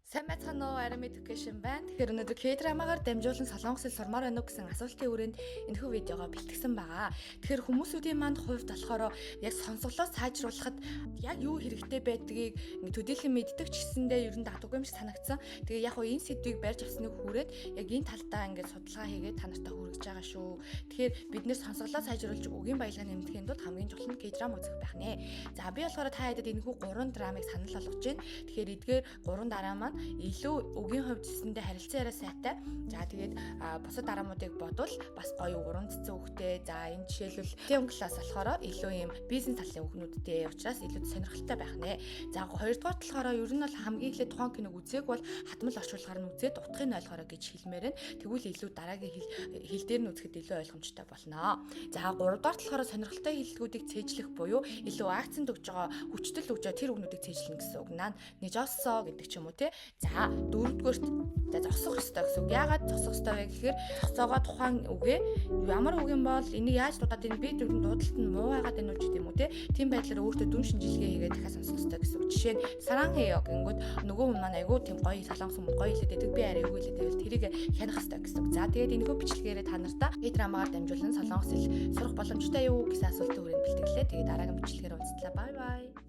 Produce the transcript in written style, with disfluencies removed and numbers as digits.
Сайн байцгаана уу? Arami Education байна. Тэгэхээр өнөөдөр K-drama-гаар дамжуулан солонгос хэл сурмаар байна уу гэсэн асуултын хүрээнд энэхүү видеогоо бэлтгэсэн байгаа. Тэгэхээр хүмүүсүүдийн манд хувьд болохоор яг сонсголоо сайжруулахад яг юу хэрэгтэй байдгийг ингэ төдийлөн мэддэг ч гэсэндээ ер нь дадаггүй юм шиг санагдсан. Тэгээ яг хуу энэ сэдвийг барьж авсныг хүрээд яг энэ талдаа ингэ судалгаа хийгээд та нартай хүргэж байгаа шүү. Тэгэхээр бид нэр сонсголоо сайжруулж үгийн баялгаа нэмдэхийн тулд хамгийн чухал нь K-drama үзэх байх нэ. За, би болохоор та хэдэд энэхүү гурван драмыг санал болгож байна. Тэгэхээр эдгээр гурван драм маань илүү үгийн хувьд гэсэндээ харилцан яриа сайтай. За, тэгээд бусад драмуудыг бодвол бас гоё уран цэцэн үгтэй. За, энэ жишээлбэл Team Class болохоор илүү юм бизнес талын үгнүүдтэй учраас илүү сонирхолтой байх нэ. За, хоёрдугаар болохоор ер нь бол хамгийн эхлээд тухайн киног үзээг бол хатмал орчуулгаар нь үзээд утгыг нь ойлгоорой гэж хэлмээр байна. Тэгвэл илүү дараагийн хэл хэл дээр нь үзэхэд илүү ойлгомжтой болно. За, гуравдугаар болохоор сонирхолтой хэллэгүүдийг цээжлэх буюу илүү акцент өгж байгаа, хүчтэл өгж байгаа тэр үгнүүдийг цээжлэнэ гэсэн үг. Наа 늦었어 гэдэг ч юм уу, те. За, дөрөвдүгээрт, за, зогсох ёстой гэсэн үг. Яагаад зогсох ёстой вэ гэхээр зогсоогоо тухайн үгээ ямар үг юм бол энийг яаж дуудаад энэ би тэр дуудалт нь муу байгаад байна уу гэдэг юм уу, те. Тийм байдлаар өөртөө дүн шинжилгээ хийгээд дахиад сонсох ёстой гэсэн үг. Жишээ нь 사랑해요 гингүүд нөгөө хүн маань айгүй тийм гоё солонгос хүмүүс гоё хэлээд байдаг. Би арай эвгүй хэлээд байвал тэрийг хянах ёстой гэсэн үг. За, тэгээд энэхүү бичлэгээрээ та нартаа K-drama-гаар дамжуулан солонгос хэл сурах боломжтой юу гэсэн асуултын хүрээнд бэлтгэлээ. Тэгээд дараагийн бичлэгээр уулзлаа. Bye bye.